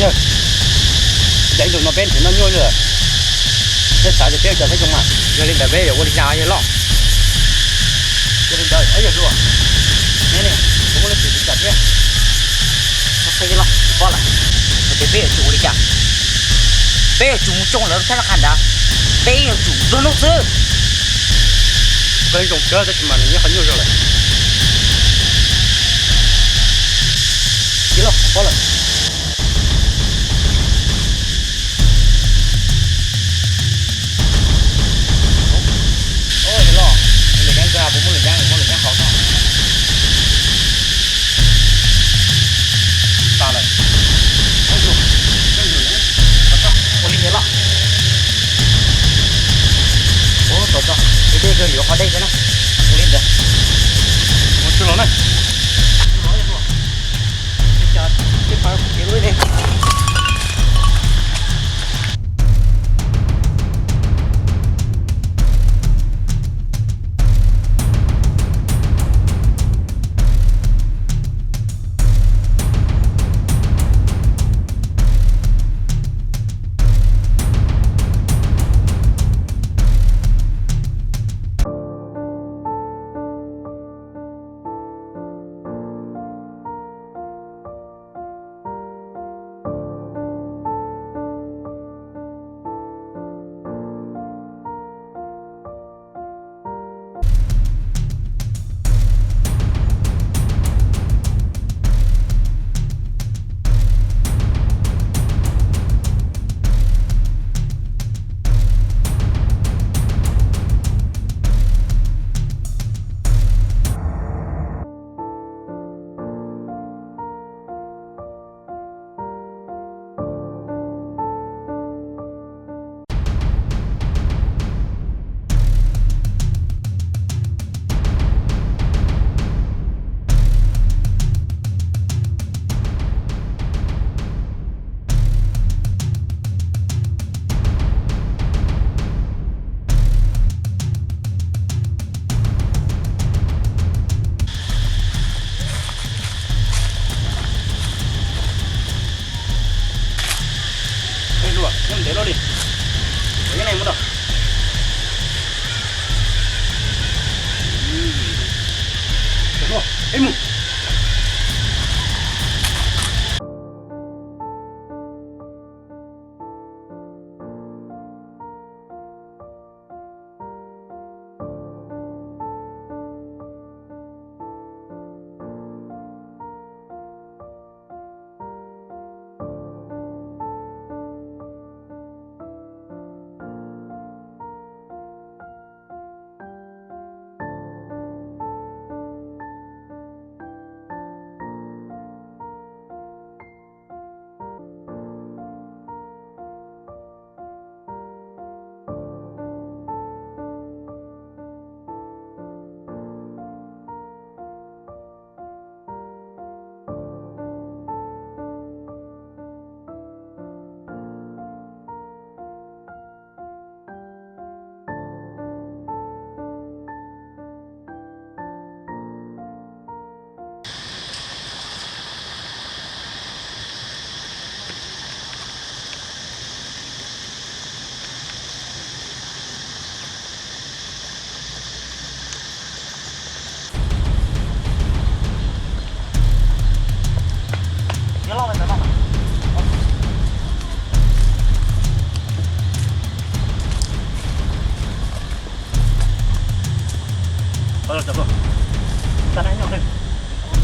Cas ib ntus no peb nrhiav noj nyuaj li lawm. Peb xav tias peb ua cas thiab zoo mas, yog li ntawd peb yuav ua li cas yawg loj? Yog li ntawd, yawg hluas, neb ne, kuv muaj lub txim li cas thiab? Txhob xav loj, kuv paub lawm. Hais tias peb yuav tsum ua li cas? Peb yuav tsum mus tsoo lawv rau thaj laj qha nrad, peb yuav tsum nrog nws xwb. Koj zoo kawg tab sis mas nws nyob qhov nyuaj zog lawm. Yawg loj, kuv paub lawm. Ub, yawg loj, lwm yeeb kawg, puas muaj lwm yeeb, muaj lwm yeeb hauv xwb? Tas lawm. Ua li yawg loj. Ub, tau tso, ib dej kawg yuav qhov dej thiab na. Ua li ntawd. Mus tsuj los na. Tsuj los, tsuj los. Ua cas peb pab kev ua li ne? Ej, luag nyob ntev luaj li, ua nyob ne mus tau. Ej, mus.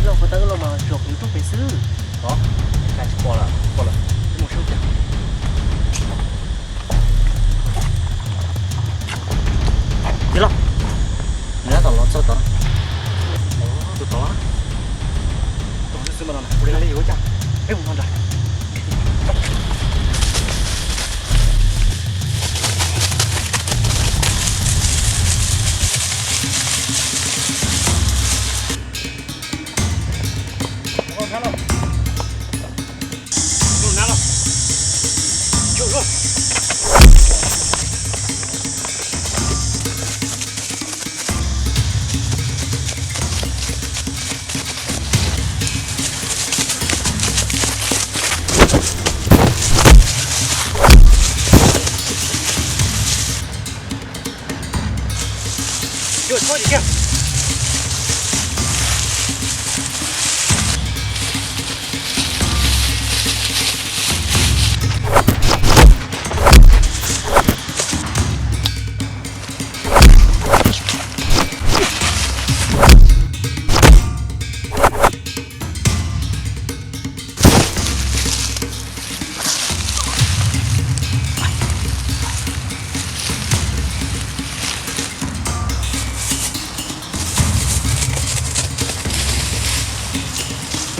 Los, kuv tau los mas tsuas kuv rooj pem xwb. Os, tsis pom lawm, pom lawm, mus saib cas. Yawg loj, nws tab tom los txog tod. Tus tod, tus xwb xwb mas no, ua li ua cas, peb mus no nrad.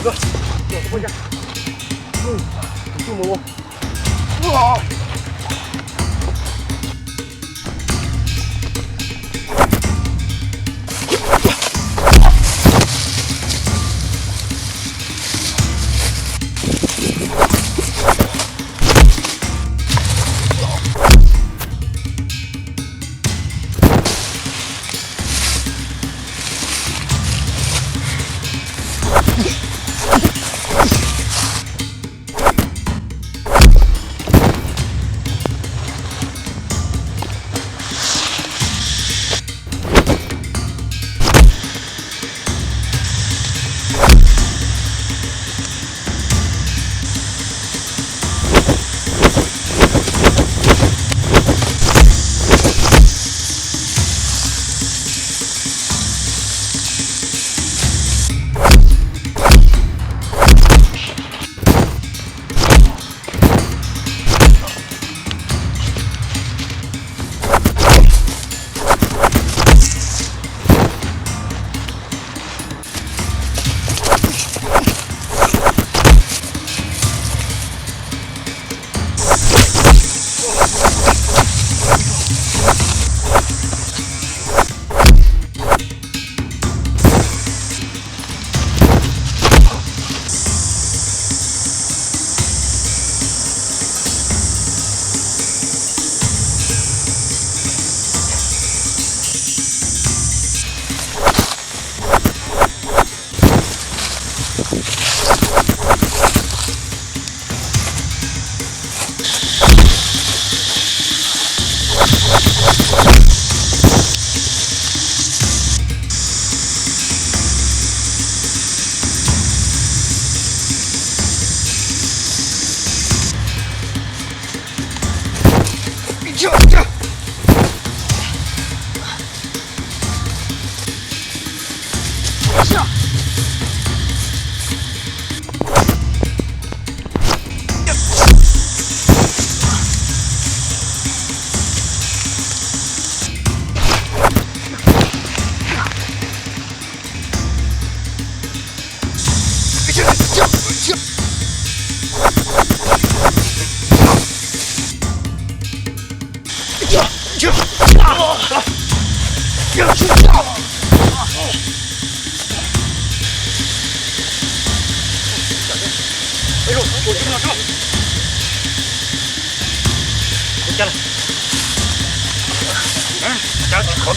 Khov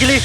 kiag li.